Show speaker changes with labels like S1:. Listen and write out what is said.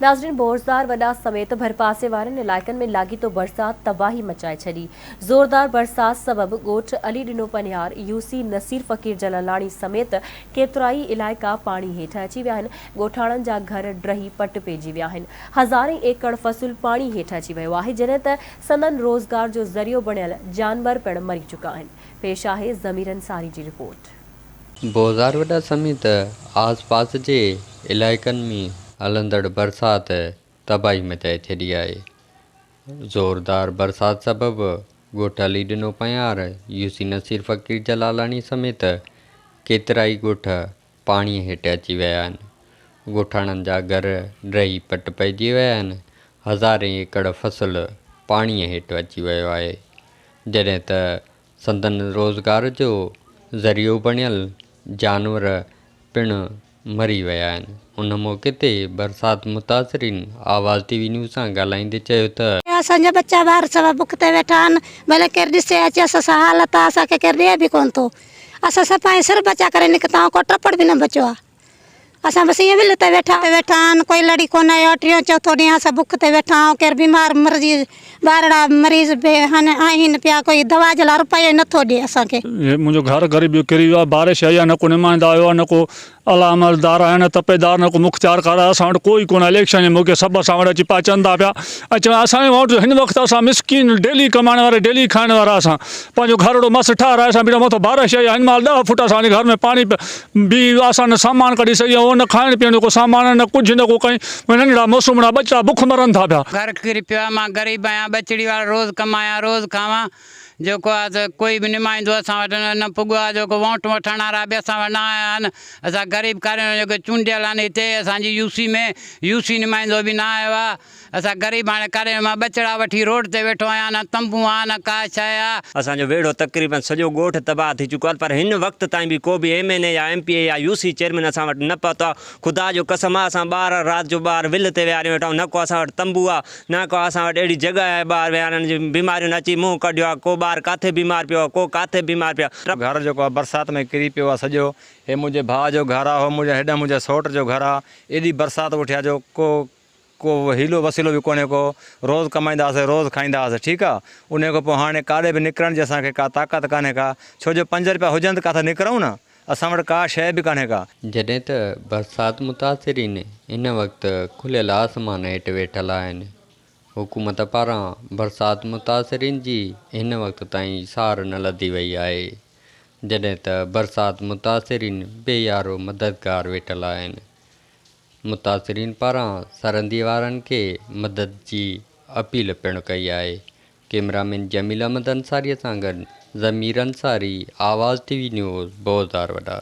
S1: ناظرين بوزدار وڏا سميت ڀرپاسي وارن علائقن ۾ لاڳيتو برسات تباهي مچائي ڇڏي. زوردار برسات سبب ڳوٺ علي ڏنو پنهيار، يوسي نصير فقير جلالاڻي سميت ڪيترائي علائقا پاڻي هيٺ اچي ويا آهن، ڳوٺاڻن جا گهر ڊهي پٽ پئجي ويا آهن، هزارين ايڪڙ فصل پاڻي هيٺ اچي ويو آهي، جڏهن ته سندن روزگار جو ذريعو بڻيل جانور پڻ مري چڪا آهن. پيش آهي ضمير انصاري جي رپورٽ.
S2: بوزار وڏا سميت آس پاس جي علائقن ۾ هلندڙ برسات تباهي مچائي ڇڏي آهي. زوردار برسات سبب ڳوٺ علي ڏنو پنهيار، يوسي نصير فقير جلالاڻي سميت ڪيترائي ڳوٺ پاڻي هيٺ اچي ويا آهن. ڳوٺاڻن جا گهر ڊهي پٽ پئجي ويا آهن، هزارين ايڪڙ فصل پاڻي هيٺ اچي ويو آهي، جڏهن ته سندن روزگار جو ذريعو بڻيل جانور پڻ مري ويا آهن. ان موقعي تي برسات متاثرين آواز ٽي وي نيوز سان ڳالهائيندي چيو ته.
S3: اسان جا ٻچا ٻار سڀ بک تي ويٺا آهن، ڀلي ڪير ڏسي اچي اسان سان حالت آهي، اسان کي ڪير ڏئي به ڪونه ٿو. اسان سڀ پنهنجي سر بچا ڪري نڪتا آهيون، ڪو ٽپڙ به نه بچيو آهي. اسان بس ائين ول تي ويٺا ويٺا آهن، ڪوئي لڙي ڪونه آيو آهي، ٽيون چوٿون ڏينهن اسان بک تي ويٺا آهيون، ڪير بيمار مريض ٻارڙا مريض به آهن پيا، ڪوئي دوا جي لاء رپيو ئي نٿو ڏي اسان کي.
S4: هي منهنجو گهر غريب جو ڪري ويو آهي، بارش آئي آهي نه ڪو نمائندا آيو آهي نه ڪو اعليٰ عملدار آهي نه تپيدار نه ڪو مختيارڪار آهي، اسان وٽ ڪوئي ڪونه آهي، اليڪشن جي موقعي سڀ اسان وٽ اچي پهچن ٿا پيا ۽ چون اسان جو ووٽ هن وقت اسان مسڪين ڊيلي ڪمائڻ وارا ڊيلي کائڻ وارا اسان پنهنجو گهرڙو مس ٺاهرائي اسان بيٺا مٿو بارش آئي آهي هن مهل 10 فوٽ اسان جي گهر ۾ پاڻي بيهي ويو آهي اسان نه سامان ڪڍي سگهيا آهيون نه کائڻ پيئڻ جو ڪو سامان آهي نه ڪجهه نه ڪو ڪئين ننڍڙا موسومڙا ٻچڙا بک مرن ٿا پيا.
S5: گهر ڪري پيو آهي مان غريب آهيان ٻچڙي وارو روز ڪمايان روز کاوان جيڪو آهي ته ڪوئي به نمائندو اسان وٽ نه پڳو آهي جيڪو ووٽ وٺڻ وارا به اسان وٽ نه آيا آهن اسان غريب ڪارين جيڪي چونڊيل آهن هتي اسان جي يو سي ۾ يو سي نمائندو به نه آيو آهي اسان غريب هاڻي ڪارين مان ٻچڙا وٺي روڊ تي ويٺو آهيان نه تنبو آهي نه ڪا شيء آهي.
S6: اسان جو ويڙهو تقريبن سڄو ڳوٺ تباهه ٿي چڪو آهي پر هن وقت تائين به ڪو به ايم اين اي يا ايم پي اي يا يو سي چيئرمين اسان وٽ نه پهتو آهي خدا جو قسم آهي اسان ٻار رات جو ٻاهر ولهه تي ويهاريون ويٺا آهيون نه ڪو اسان وٽ تنبو آهي نه ڪو اسان وٽ اهڙي جڳهه آهي ٻاهر ويهارڻ جي بيمارين اچي منهن ڪڍيو آهي ڪو ٻار ڪاٿي بيمار پيو آهي ڪو ڪاٿي بيمار پيو آهي.
S7: گهر جيڪو آهي برسات ۾ ڪري پيو آهي سڄو هي منهنجي ڀاء جو گهر آهي هو منهنجا هيڏانهن منهنجي سئوٽ جو گهر آهي ايڏي برسات وٺي آهي جو ڪو ڪو حيلو وسيلو به ڪونهي ڪو روز ڪمائيندا هئاسين روز کائيندا هئاسين ٺيڪ آ انهي کان پوء هاڻي ڪاڏي به نڪرڻ جي اسان کي ڪا طاقت ڪانهي ڪا ڇو جو پنج رپيا هجن ته ڪاٿي نڪرون نه اسان وٽ ڪا شيء به ڪانهي ڪا.
S2: جڏهن ته برسات متاثرين هن وقت کليل آسمان هيٺ ويٺل آهن، حڪومت پاران برسات متاثرين جي هن وقت تائين سار نه لڌي وئي آهي، جڏهن ته برسات متاثرين بي يارو مددگار ويٺل آهن. متاثرين پاران سرندي وارن کي مدد جي اپيل پڻ ڪئي آهي. ڪئميرا مين جميل احمد انصاري سان گڏ ضمير انصاري، آواز ٽي وي نيوز، بوزدار وڏا.